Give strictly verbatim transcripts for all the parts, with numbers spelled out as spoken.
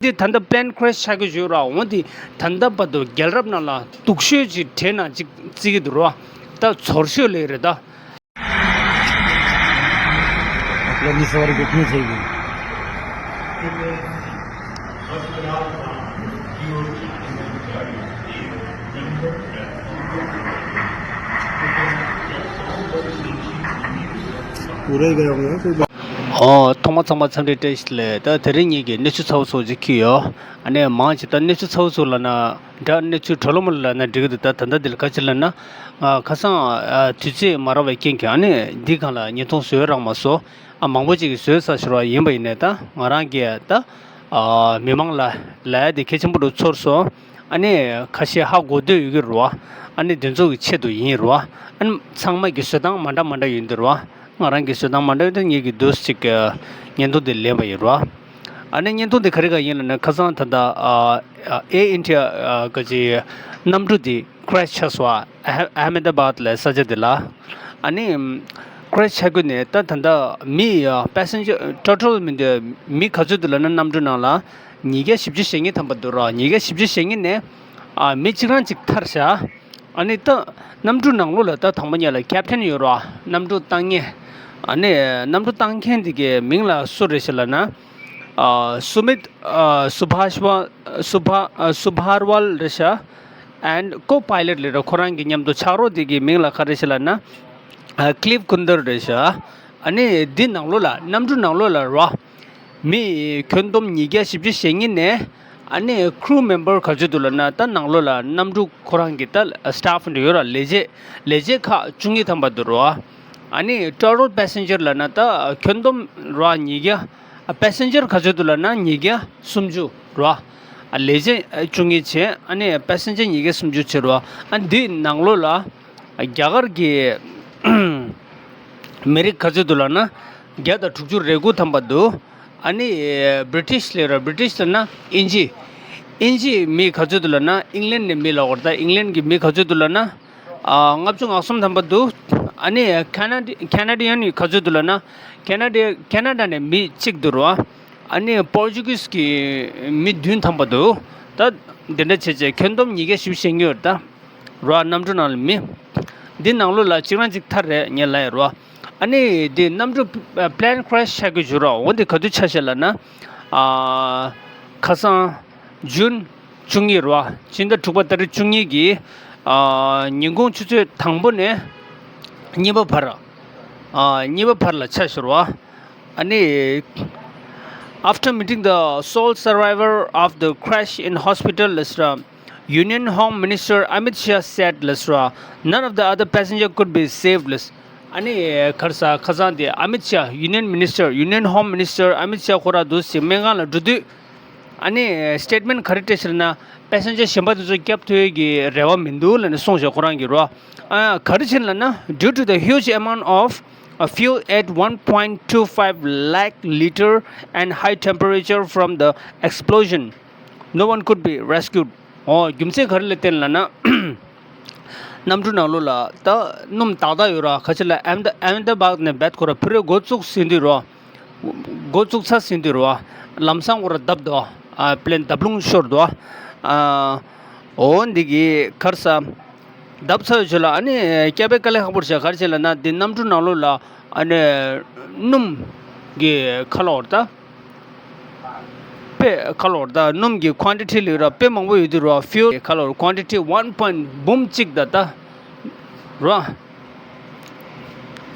འདི་ད་ལྟ་plane crash ཆགས་ཀྱི་ཡོད་ར། འོ་འདི་ད་ལྟ་བར་དུ་རྒྱལ་རབས་ནང་ལ་སྡུག་ཤོས་ཅིག་གྲས་ནང་ཅིག་བརྩི་གི་འདུག་ར། ད་ཚོར་ཤོས་ལས་རེད་ད། अपनी सवारी कितनी चाहिए? पूरे ही गए होंगे ना, कोई बात। ཨོ། ཐོག་མ་ཚང་མ་འཚམས་འདྲི་བཀྲ་ཤིས་བདེ་ལེགས། ད་དེ་རིང་ངེད་ཀྱིས་གནས་ཚུལ་ཚ་བོ་ཚོ་ཅིག་ཁྱེར་ཡོད། ཨ་ནི་མང་ཆེ་ད་གནས་ཚུལ་ཚ་བོ་ཚོ་ལབ་ན་འདྲ། གནས་ཚུལ་གྲོ་ལོ་མོ་ལབ་ན་འགྲིག་གི་འདུག་ད་ད་ལྟ་འདི་ལ་ག་ཅི་ལབ་ན། ཨ། ཁ་སང་། ཨ། དུས་ཚོད་མ་རག་པའི་རྐྱེན་གྱིས་ཨ་ནི་འདི་སྒང་ལ་བརྙན་ཐུང་བཟོས་རག་མ་སོང་། ཨ། མང་པོ་ཅིག་གིས་བཟོས་ཚར་ཤག་ར། ཡིན་པ་ཡིན་ནའི་ད་ང་རང་གིས་ད། ཨ། མི་མང་ལ་ལབ་ཡ་དེ་གལ་ཆེན་པོ་འདྲ་ཚོར་སོང་། ཨ་ནི་ཁ་ཤས་ཧ་གོ་འདོད་ཡོད་ཀྱི་རེད་བ། ཨ་ནི་དེ་ཚོ་གི་ཆེད་དུ་ཡིན་རེད་བ། ཨ་ནི་ཚང་མ་གི་བཟོ་སྟངས་མ་འདྲ་མ་འདྲ་ཡོད་འདུག་རེད་བ། ང་རང་གི་བཟོ་སྟངས་མ་འདྲ་ཡོད་དུས་ངེད་ཀྱིས་འདུག་སེ་ཅིག་བརྙན་ཐུང་དེ་ལེན་པ་ཡིན་རེད་བ། ཨ་ནི་བརྙན་ཐུང་དེ་ག་རེ་ག་ཡིན་ལབ་ན། ཁ་སང་ད་ལྟ་ཨ། ཨ། Air India ཨ། ག་ཅི། གནམ་གྲུ་དེ་crash ཆགས་སོང་བ། ཨ་ཧ། Ahmedabad ལབ་ས་ཆ་དེ་ལ། ཨ་ནི་crash ཆགས་དུས་ནས་ད་ད་ལྟ་མི་ཡ་passenger total མི་འདུག་མི་ག་ཚོད་འདུག་ལབ་ན་གནམ་གྲུ་ནང་ལ་ཉིས་བརྒྱ་བཞི་བཅུ་ཞེ་གཉིས་ཐམ་པ་འདུག་ར། ཉིས་བརྒྱ་བཞི་བཅུ་ཞེ་གཉིས་ནས། ཨ། མི་གཅིག་རང་གཅིག་ཐར་ཤག་ཨ་ནི་ད་གནམ་གྲུ་ནང་ལོགས་ལ་ད་དང་པོ་ཉིད་ལ་captain ཡོད་ར། གནམ་གྲུ་བཏང་མཁན། ཨ་ནི་གནམ་གྲུ་བཏང་མཁན་དེ་གའི་མིང་ལ་སུ་རེད་ཤག་ལབ་ན། ཨ། Sumit ཨ། Subhashwa Subha ཨ། Subharwal རེད་ཤག and co-pilot ལབ་ར། ཁོ་རང་གི་མཉམ་དུ་ཕྱག་རོགས་དེ་གའི་མིང་ལ་ག་རེ་ཤག་ལབ་ན། ཨ། Clive Kunder རེད་ཤག་ཨ་ནི་འདི་ནང་ལོགས་ལ་གནམ་གྲུ་ནང་ལོགས་ལ་ར། མི་ཁྱོན་བསྡོམས་ཉིས་བརྒྱ་བཞི་བཅུ་ཞེ་གཉིས་ནས། ཨ་ནི་crew member ག་ཚོད་འདུག་ལབ་ན། ད་ནང་ལོགས་ལ་གནམ་གྲུ་ཁོ་རང་གི་ད་staff འདྲ་ཡོད་ར། ལས་བྱེད་ལས་བྱེད་ཁག་བཅུ་གཉིས་ཐམ་པ་འདུག་ར། ཨ་ནི་total passenger ལབ་ན་ད་ཁྱོན་བསྡོམས་ར་ཉིས་བརྒྱ། ཨ། passenger ག་ཚོད་འདུག་ལབ་ན་ཉིས་བརྒྱ་སུམ་ཅུ་ར། ཨ། ལས་བྱེད་བཅུ་གཉིས་བྱས། ཨ་ནི་passenger ཉིས་བརྒྱ་སུམ་ཅུ་བྱས་ར། ཨ། འདི་ནང་ལོགས་ལ་རྒྱ་གར་གྱི་མི་རིགས་ག་ཚོད་འདུག་ལབ་ན་བརྒྱ་དང་དྲུག་ཅུ་རེ་དགུ་ཐམ་པ་འདུག་ཨ་ནི་British ལབ་ར། British ལབ་ན་དབྱིན་ཇི། དབྱིན་ཇིའི་མི་ག་ཚོད་འདུག་ལབ་ན། England ནས་མི་ལབ་དགོས་རེད་ད། England གི་མི་ག་ཚོད་འདུག་ལབ་ན། ཨ། ལྔ་བཅུ་ང་གསུམ་ཐམ་པ་འདུག་ཨ་ནི་Canadi- Canadian ག་ཚོད་འདུག་ལབ་ན། Canada- Canada ནས་མི་གཅིག་འདུག་ར། ཨ་ནི་Portuguese གི་མི་བདུན་ཐམ་པ་འདུག་ད་འདི་འདྲ་བྱས་བྱས་ཁྱོན་བསྡོམས་ཉིས་བརྒྱ་བཞི་བཅུ་ཞེ་གཉིས་ཡོད་རེད་ད། ར། གནམ་གྲུ་ནང་ལ་མི། འདི་ནང་ལོགས་ལ་གཅིག་རང་གཅིག་ཐར་རེད་ངས་ལབ་ཡོད་ར། ཨ་ནི་འདི་གནམ་གྲུ་plane crash ཆགས་ཀྱི་ཡོད་ར། འོ་འདི་ག་དུས་ཆགས་ཤག་ལབ་ན། ཨ། ཁ་སང་June བཅུ་གཉིས་ར། ཕྱི་ཟླ་དྲུག་པ་ཏ་རིག་བཅུ་གཉིས་ཀྱི། ཨ། ཉིན་གུང་ཆུ་ཚོད་དང་པོ་ནས་གཉིས་པ་བར། ཨ། གཉིས་པ་བར་ལ་ཆགས་ཤག་ར། ཨ་ནི། After meeting the sole survivor of the crash in hospital ལབ་ས་ར། Union Home Minister Amit Shah said ལབ་ས་ར། None of the other passenger could be saved ལབ་ས། ཨ་ནི་ག་རེ་ཟ། ཁ་སང་དེ་Amit Shah Union Minister Union Home Minister Amit Shah ཁོ་རང་འདུག་སེ་སྨན་ཁང་ལ་འགྲོ་དུས། ཨ་ནི་statement ག་རེ་སྤྲད་ཤག་ན། passenger གཞན་པ་དེ་ཚོ་སྐྱོབ་ཐུབ་ཀྱི་རེ་བ་མི་འདུག་ལབ་ནས་གསུངས་ཤག་ཁོ་རང་གིས་ར། ཨ། ག་རེ་བྱས་ལབ་ན། Due to the huge amount of uh, fuel at one point two five lakh liter and high temperature from the explosion, no one could be rescued. ཨོ། རྒྱུ་མཚན་ག་རེ་ལ་བརྟེན་ལབ་ན། གནམ་གྲུ་ནང་ལོགས་ལ་ད་སྣུམ་ཏག་ཏག་ཡོད་ར། ཁ་ཆེ་ལ་ཨེམ་ད- ཨེམ་ད་བཱག་ནས་བེད་ཁོ་ར་ཕི་རོལ་འགོ་བཙུགས་ཟིན་དུས་ར། འགོ་བཙུགས་ཚར་ཟིན་དུས་ར། ལམ་སང་ཁོ་ར་བརྡབས་འདུག་ཨ། པི་ལེན་བརྡབ་ལྷུང་ཤོར་འདུག་ཨ། འོ་འདི་གི་ག་རེ་ཟ། བརྡབས་ཚར་བའི་རྗེས་ལ་ཨ་ནི་སྐྱབས་པའི་དཀའ་ལས་ཁག་པོ་རེད་ཤག་ག་རེ་བྱས་ལབ་ན། འདི་གནམ་གྲུ་ནང་ལོགས་ལ་ཨ་ནི་སྣུམ་གི་ཁ་ལོ་ར་ད། དཔེ་ཁ་ལོ་ར་ད། སྣུམ་གྱི་ཁོན་ཊི་ཊི་ལབ་ར། དཔེ་མང་པོ་ཡོད་དུས་ར། ཕིའུལ་ཁ་ལོ་ར། ཁོན་ཊི་ཊི་ཝན་པོ་ཡིན་ཊི་འབུམ་གཅིག་ད་ད་ར།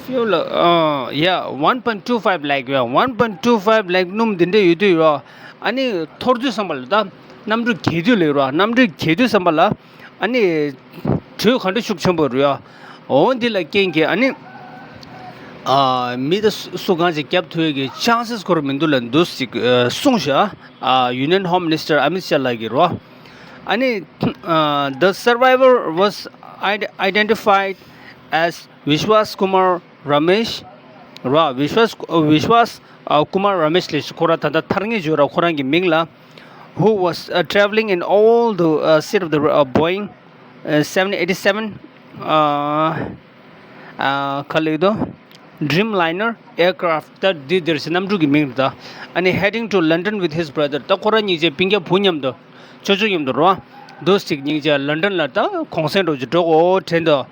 ཕིའུལ་ལ། ཨ། ཡ། one point two five lakh ཡ། one point two five lakh སྣུམ་འདི་འདྲ་ཡོད་དུས་ར། ཨ་ནི་འཐོར་དུས་ཙམ་པ་ལ་ད། གནམ་གྲུ་རྒྱས་དུས་ལབ་ར། གནམ་གྲུ་རྒྱས་དུས་ཙམ་པ་ལ། ཨ་ནི་དྲོད་ག་འདྲ་ཤུགས་ཆེན་པོ་རེད་ཡ། འོ་འདི་ལ་རྐྱེན་གྱིས་ཨ་ནི། ཨ། མི་ད་སུ་སུ་གང་ཞིག་སྐྱོབ་ཐུབ་ཀྱི་ཆན་སེས་ཁོ་རང་མི་འདུག་ལབ་འདུག་ཅིག་ཨ། གསུངས་ཤག་ཨ། Union Home Minister Amit Shah ལགས་ཀྱིས་ར། ཨ་ནི། ཨ། The survivor was ide- identified as Vishwas Kumar Ramesh ར། Vishwas Vishwas ཨ། Kumar Ramesh ལབ་ཤག་ཁོ་རང་ད་ལྟ་ཐར་མཁན་ཡོད་ར། ཁོ་རང་གི་མིང་ལ། Who was uh, traveling in all the uh, seat of the uh, Boeing uh, seven eighty-seven uh, uh, ག་ལབ་འདུག Dreamliner aircraft ད་འདི་འདིར་ཟེར་གནམ་གྲུ་གི་མིང་རེད་ད། ཨ་ནི་heading to London with his brother ད་ཁོ་རང་གཉིས་ཆ་སྤུན་ཀྱག་བུ་མཉམ་དུ་ཅོ་ཅོ་མཉམ་དུ་རོ། འདུག་སེ་གཉིས་ཆ་ལན་ཌན་ལ་ད་གུང་སེང་འགྲོ་རྒྱུ་འགྲོ་གོ་དྲན་དུ།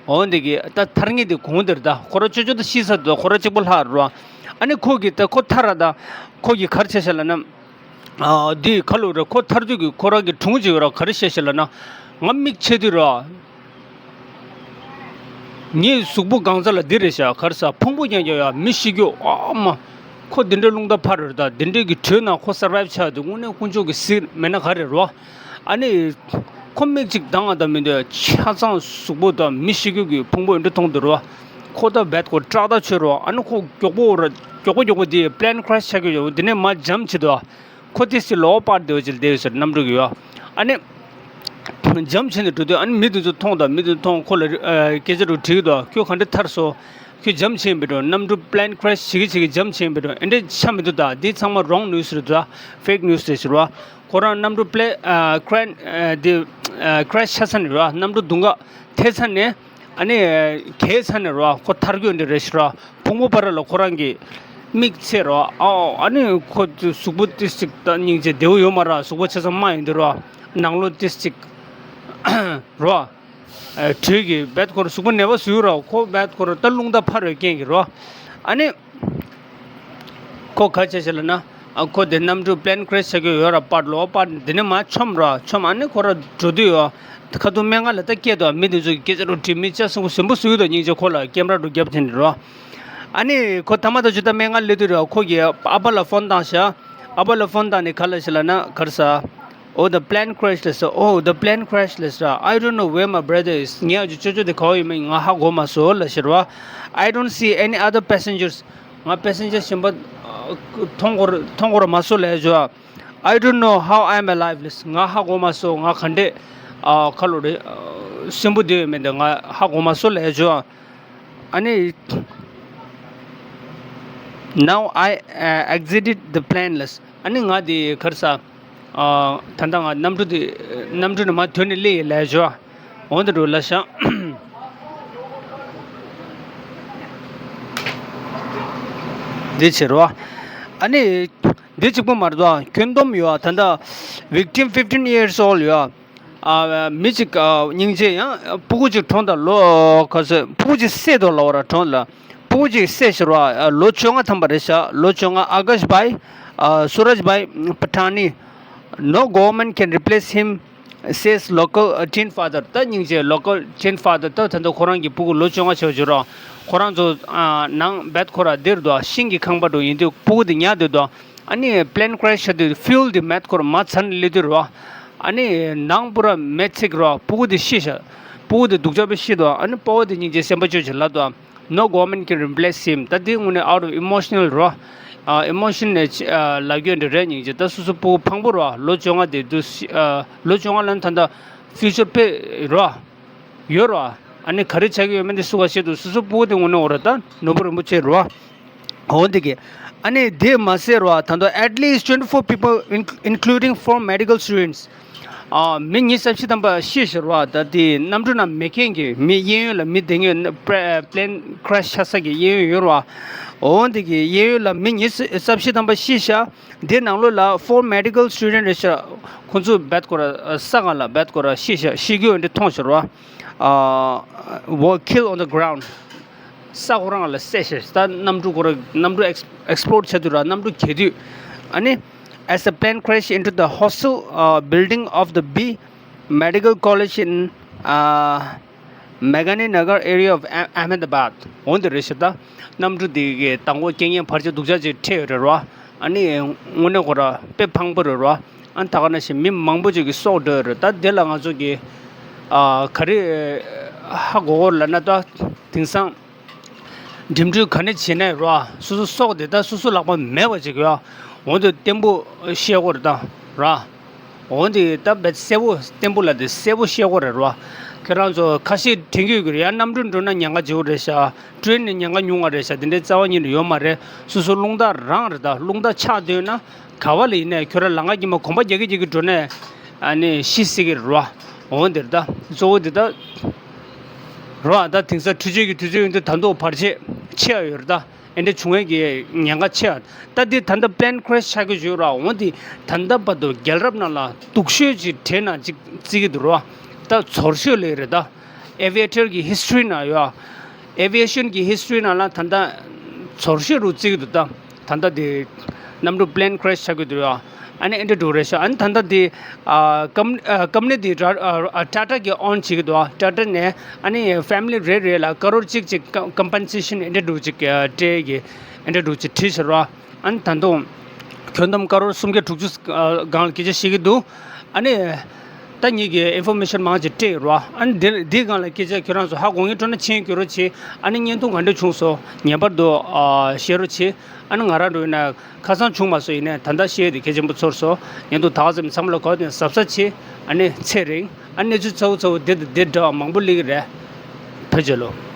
འོ་འདི་གི་ད་ཐར་ངེས་དེ་གུང་དེར་ད་ཁོ་རང་ཅོ་ཅོ་ད་ཤི་ས་དུ་ཁོ་རང་གཅིག་པོ་ལྷག་རོ། ཨ་ནི་ཁོ་གི་ད་ཁོ་ཐར་ར་ད་ཁོ་གི་གར་ཆ་ཤ་ལ་ན། ཨ་འདི་ཁ་ལོ་རེ་ཁོ་ཐར་དུས་ཀྱི་ཁོ་རང་གི་དྲུང་ཅིག་ཡོད་ར་ག་རེ་བཤད་ཤ་ལ་ན། ང་མིག་ཕྱེ་དུས་ར། ངའི་གཟུགས་པོ་སྒང་ཚ་ལ་འདི་རེད་ཤག་གར་ས་ཕུང་པོ་རྐྱང་རྐྱང་ཡ་མི་ཤི་རྒྱུ་ཨ་མ། ཁོ་འདི་འདྲའི་རླུང་རྟ་འཕར་རེད་ད་འདི་འདྲའི་གི་དྲོད་ནང་ཁོ་སར་བའིབ་ཆགས་དུས་དངོས་གནས་དཀོན་མཆོག་གི་གཟིགས་མེད་ན་ག་རེ་རོ། ཨ་ནི། ཁོ་མིག་གཅིག་གདངས་ང་ད་མི་འདོད་ཆ་ཚང་གཟུགས་པོ་ད་མི་ཤི་རྒྱུ་གི་ཕུང་པོ་འདི་འདྲ་མཐོང་འདུག་རོ། ཁོ་ད་བད་ཁོ་སྐྲག་ད་ཆོད་རོ། ཨ་ནི་ཁོ་མགྱོགས་པོ་ར་མགྱོགས་པོ་མགྱོགས་པོ་དེ་པི་ལེན་ཁྲེ་ཤི་ཆགས་རྒྱུ་ཡོད་འདི་ནས་མ་འཇམ་བྱེད་དོ། ཁོ་དེ་སི་ལོག་པར་སྡོད་ཅིག་བསྡད་ཡོད་ཟེར་གནམ་གྲུ་གི་ཡོད། ཨ་ནི། འཇམ་བྱས་ནས་འགྲོ་དུས་ཨ་ནི་མི་དེ་ཚོ་མཐོང་དང་མི་དེ་ཚོ་མཐོང་ཁོ་ལ་ཨ་སྐད་ཆ་རུ་དྲིས་དང་ཁྱོད་ག་འདྲ་ཐར་སོང་། ཁྱོད་འཇམ་བྱས་ཡིན་པས་འགྲོ་གནམ་གྲུ་པི་ལེན་ཁྲེ་ཤི་བྱེད་ཀྱི་བྱེད་ཀྱི་འཇམ་བྱས་ཡིན་པས་འགྲོ་ཨེ་འདྲ་ཆ་མི་འདུག་ད་འདི་ཚང་མ་རོང་ནིའུ་སི་རེད་ད་ཕེག་ནིའུ་སི་རེད་ཟེར་བ། ཁོ་རང་གནམ་གྲུ་པི་ལེ་ཨ་ཁྲེ་ཨ་འདི་ཨ་ཁྲེ་ཤི་ཆགས་ས་ནས་རེད་བ་གནམ་གྲུ་རྡུང་ག་ཐེབས་ས་ནས། ཨ་ནི། གས་ཚ་ནས་རོ་ཁོ་ཐར་གོས་འདི་རེ་ཞིག་རོ། ཕུང་པོ་བར་ལ་ཁོ་རང་གི་མིག་ཚེ་རོ། ཨོ་ཨ་ནི་ཁོ་གཟུགས་པོ་ཏིས་ཅིག་ད་སྙིང་རྗེ་བདེ་བོ་ཡོད་མ་ར། གཟུགས་པོ་ཆ་ཚང་མ་ཡིན་འདི་རོ། ནང་ལོ་ཏིས་ཅིག་རོ། དྲོད་ཀྱི་བད་ཁོ་ར་གཟུགས་པོ་ནད་པ་བཟོས་རོ། ཁོ་བད་ཁོ་ར་ད་རླུང་རྟ་འཕར་བའི་རྐྱེན་གྱིས་རོ། ཨ་ནི། ཁོ་ག་བྱས་ཤག་ལབ་ན། ཨ་ཁོ་དེ་གནམ་གྲུ་པི་ལེན་ཁྲེ་ཤི་ཆགས་ཀྱི་ཡོད་ར་པར་ལོ་པར་འདི་ནས་མར་མཆོངས་ར་མཆོངས་ཨ་ནི་ཁོ་ར་འགྲོ་དུས་ཡོད། ཁ་ཐུག་སྨན་ཁང་ལ་ད་སྐྱེལ་དུས་མི་དེ་ཚོ་གི་སྐད་ཆ་རུ་དྲི་མི་ཅག་སུན་པོ་སུན་པོ་བཟོས་ཡོད་དོ་སྙིང་རྗེ་ཁོ་ལ་ཀེམ་ར་རུ་རྒྱབ་དེ་ནས་རོ། ཨ་ནི་ཁོ་ཐ་མ་ད་ཆུ་ད་སྨན་ཁང་སླེབས་དུས་ར་ཁོ་གི་ཨ་ཕ་ལ་ཕོན་བཏང་ཤག་ཨ་ཕ་ལ་ཕོན་བཏང་ནས་ག་ལབ་ཤག་ལབ་ན་ག་རེ་ཟེར། Oh, the plane crashed. So, oh, the plane crashed. So, I don't know where my brother is. ངའི་ཨ་ཅོ་ཅོ་ཅོ་དེ་ག་བ་ཡོད་མེད་ང་ཧ་གོ་མ་སོང་ལབ་ཤག་ར། I don't see any other passengers. ང་པེ་སེན་ཇར་གཞན་པ་ཨ་མཐོང་གོ་མཐོང་གོ་ར་མ་སོང་ལབ་ཤག I don't know how I'm alive. ལབ་ང་ཧ་གོ་མ་སོང་ང་ག་འདྲས་ཨ་ཁ་ལོ་རེ་ཨ་གསོན་པོ་བསྡད་ཡོད་མེད་དེ་ང་ཧ་གོ་མ་སོང་ལབ་ཤག་ཨ་ནི། Now I uh, exited the plane. ལབ། ཨ་ནི་ང་དེ་ག་རེ་ཟེར། ཨ་ད་ལྟ་ང་གནམ་གྲུ་དེ་གནམ་གྲུ་ནས་མར་ཐོན་ནས་སླེབས་ཡིན་ལབ་ཤག་འོ་འདི་འདྲ་ལབ་ཤག་འདི་བྱེད་རོགས། ཨ་ནི་འདི་གཅིག་པོ་མ་རེད་དོ། ཁྱོན་བསྡོམས་ཡོད་ད་ལྟ་victim fifteen years old ཡོད། ཨ་མི་གཅིག་ཨ་སྙིང་རྗེ་ཡང་ཕྲུ་གུ་གཅིག་གྲོངས་དང་ལོ་ག་ཚོད་ཕྲུ་གུ་གཅིག་བསད་དོ་ལབ་པ་ར་གྲོངས་ལ། ཕྲུ་གུ་གཅིག་བསད་ཤི་ར་བ་ལོ་བཅོ་ལྔ་ཐམ་པ་རེད་ཤག་ལོ་བཅོ་ལྔ་Akash Bhai, uh, Suraj Bhai Patani. No government can replace him, says local uh, teen father. ད་སྙིང་རྗེ་local teen father ད་ད་ལྟ་ཁོ་རང་གི་ཕྲུ་གུ་ལོ་བཅོ་ལྔ་བྱས་པ་བྱོས་ར། ཁོ་རང་ཚོ་ཨ་ནང་བད་ཁོ་ར་འདིར་འདུག་ཤིང་གི་ཁང་པ་འདྲ་ཡིན་དུས་ཕྲུ་གུ་དེ་ཉལ་སྡོད་འདུག་ཨ་ནི་པི་ལེན་ཁྲེ་ཤི་ཆགས་དུས་ཕིའུལ་དེ་མེད་ཁོ་ར་མར་ཚར་ནས་སླེབས་དུས་ར། ཨ་ནི་ནང་པུ་ར་མེ་འཚིག་ར་ཕྲུ་གུ་དེ་ཤི་ཤག་ཕྲུ་གུ་དེ་སྡུག་ཅག་པོ་ཤི་འདུག་ཨ་ནི་ཕྲུ་གུ་དེ་སྙིང་རྗེ་སེམས་པ་སྐྱོ་ཅིག་ལབ་འདུག No government can replace him. ད་དེ་དངོས་གནས་out of emotional རོ། ཨ་emotion ནས་ཨ་ལབ་རྒྱུ་འདྲ་རེད་སྙིང་རྗེ། ད་སོ་སོ་ཕྲུ་གུ་ཕངས་པོ་རོ། ལོ་བཅོ་ལྔ་དེ་དུས་ཨ་ལོ་བཅོ་ལྔ་ལ་ད་ལྟ་ཕིའུ་ཅར་དཔེ་རོ། ཡོད་རོ། ཨ་ནི་ག་རེ་བྱ་གི་ཡོད་མེད་དེ་སུ་ག་ཤེས་འདུག་སོ་སོ་ཕྲུ་གུ་དེ་དངོས་གནས་འོ་ར་ད་ནོར་བུ་རིན་པོ་ཆེ་རོ། འོ་འདི་གི་ཨ་ནི་དེ་མ་ཟད་རོ། ད་དུང་at least twenty four people, in- including four medical students. ཨ་མི་ཉི་ཤུ་རྩ་བཞི་ཐམ་པ་ཤི་ཤག་རོ། ད་དེ་གནམ་གྲུ་ནང་མེད་མཁན་གྱི་མི་གཡས་གཡོན་ལ་མི་བསྡད་མཁན་པི་ལེན་ཁྲེ་ཤི་ཆགས་ས་གི་གཡས་གཡོན་ཡོད་རོ། འོ་འདི་གི་གཡས་གཡོན་ལ་མི་ཉི་ཤུ་རྩ་བཞི་ཐམ་པ་ཤི་ཤག་དེ་ནང་ལོགས་ལ་four medical student རེད་ཤག་ཁོང་ཚོ་བད་ཁོ་ར་ས་སྒང་ལ་བད་ཁོ་ར་ཤི་ཤག་ཤི་རྒྱུ་འདི་མཐོང་ཤག་རོ། ཨ་were killed on the ground. ས་ཁོ་རང་ལ་བསད་ཤག་ད་གནམ་གྲུ་ཁོ་ར་གནམ་གྲུ་ཨེགས་ཨེགས་པི་ལོཌ་བྱས་དུས་ར་གནམ་གྲུ་གྱེས་དུས། ཨ་ནི། As the plane crashed into the hostel uh, building of the B Medical College in uh, Meghaninagar area of Ah- Ahmedabad. འོ་འདི་རེད་ཤག་ད་གནམ་གྲུ་འདི་གི་མདང་དགོང་རྐྱེན་ངན་བར་ཆད་སྡུག་ཅག་ཅིག་འཕྲད་ཡོད་རེད་རོ། ཨ་ནི་དངོས་གནས་ཁོ་ར་དཔེ་ཕངས་པོ་རེད་རོ། ཨ་ནི་ད་ག་ནང་བཞིན་མི་མང་པོ་ཅིག་གི་སྲོག་བྲལ་ཡོད་རེད། ད་དེ་ལ་ང་ཚོ་གི་ཨ་ག་རེ་ཧ་གོ་གོ་ལབ་ན་ད་དེང་སང་འགྲིམ་འགྲུལ་ག་ནས་བྱེད་ནའི་རོ། སོ་སོ་སྲོག་དེ་ད་སོ་སོ་ལག་པ་མེད་པ་ཅིག་ཡོད། འོ་འདི་བརྟན་པོ་བཤད་གོ་རེད་ད་རོ། འོ་འདི་ད་བེད་གསལ་པོ་བརྟན་པོ་ལ་དེ་གསལ་པོ་བཤད་གོ་རེད་རོ། ཁྱེད་རང་ཚོ་ཁ་ཤས་དྲན་གྱི་ཡོད་ཀྱི་རེད་ཡ། གནམ་གྲུ་འགྲོ་ན་ཉེན་ཁ་ཆེ་བོ་རེད་ཤག་ཊེ་རེན་ནས་ཉེན་ཁ་ཉུང་བ་རེད་ཤག་དེ་འདྲའི་རྩ་བ་ཉིད་ནས་ཡོད་མ་རེད། སོ་སོ་རླུང་རྟ་རང་རེད་ད། རླུང་རྟ་ཆག་འདོད་ན་ག་བ་ལ་ཡིན་ནའི་ཁྱོད་རང་ལམ་ཁ་དཀྱིལ་མ་གོམ་པ་རྒྱག་གི་རྒྱག་གི་འགྲོ་ནའི་ཨ་ནི་ཤི་སྲིད་ཀྱི་རེད་རོ། འོ་འདིར་ད་གཙོ་བོ་འདི་ད་རོ། ཨ་ད་དེང་སང་འཕྲུལ་ཆས་ཀྱི་དུས་ཚོད་ཡིན་དུས་ད་དུང་བར་ཆད་ ཆེ་བ་ཡོད་རེད་ད། ཨེ་འདྲ་བྱུང་ཡས་ཀྱི་ཉེན་ཁ་ཆེ་བ། ད་འདི་ད་ལྟ་plane crash ཆགས་ཀྱི་ཡོད་ར། འོ་འདི་ད་ལྟ་བར་དུ་རྒྱལ་རབས་ནང་ལ་སྡུག་ཤོས་ཅིག་གྲས་ནང་ཅིག་བརྩི་གི་འདུག་ར། ད་ཚོར་ཤོས་ལས་རེད་ད། aviator གི་history ནང་ཡོད། aviation གི་history ནང་ལ་ད་ལྟ་ཚོར་ཤོས་རུ་བརྩི་གི་འདུག་ད། ད་ལྟ་དེ་གནམ་གྲུ་plane crash ཆགས་ཀྱི་འདུག་ཡ། ཨ་ནི་ཨེ་འདྲ་འདྲ་རེད་ཤག་ཨ་ནི་ད་ལྟ་དེ་ཨ་ཀམ་ཨ་ཀམ་ནི་དེ་ཊ་ཨ་ཊ་ཊ་གི་own བྱེད་ཀྱི་འདུག་ཊ་ཊ་ནས་ཨ་ནི་family རེ་རེ་ལ་ཀ་རོར་གཅིག་ཅིག་ཀམ་པན་སེ་ཤན་ཨེ་འདྲ་འདྲ་ཅིག་སྤྲད་ཀྱི་ཨེ་འདྲ་འདྲ་ཅིག་བྲིས་ཤག་ར། ཨ་ནི་ད་དུང་ཁྱོན་བསྡོམས་ཀ་རོར་སུམ་བརྒྱ་དྲུག་ཅུ་སྒང་ལ་སྐད་ཆ་བཤད་ཀྱི་འདུག་ཨ་ནི། ད་ངེད་ཀྱིས་ཨིན་ཕོར་མེ་ཤན་མང་ཆེ་སྤྲད་ཡོད་རེད་བ། ཨ་ནི་འདིར་འདིའི་སྒང་ལ་སྐད་ཆ་ཁྱོད་རང་ཚོ་ཧ་གོ་མཁན་འདྲ་བོ་ན་མཆན་སྐྱོན་རོགས་བྱེད། ཨ་ནི་བརྙན་ཐུང་ག་འདྲ་བྱུང་སོང་ངེས་པར་དུ་ཨ་བཤད་རོགས་བྱེད། ཨ་ནི་ང་རང་འདྲ་བོ་ཡིན་ན་ཁ་སང་བྱུང་མ་སོང་ཡིན་ནའི་ད་ལྟ་བཤད་དེ་གལ་ཆེན་པོ་ཚོར་སོང་། བརྙན་ཐུང་ད་ག་ཙམ་ཚང་མ་ལ་གོ་དེ་གཟབ་གཟབ་བྱེད། ཨ་ནི་ཚེ་རིང་། ཨ་ནི་གནས་ཚུལ་ཚ་བོ་ཚ་བོ་འདི་དང་འདི་འདྲ་བ་མང་པོ་སླེབས་ཀྱི་རེད། བོད་རྒྱལ་ལོ།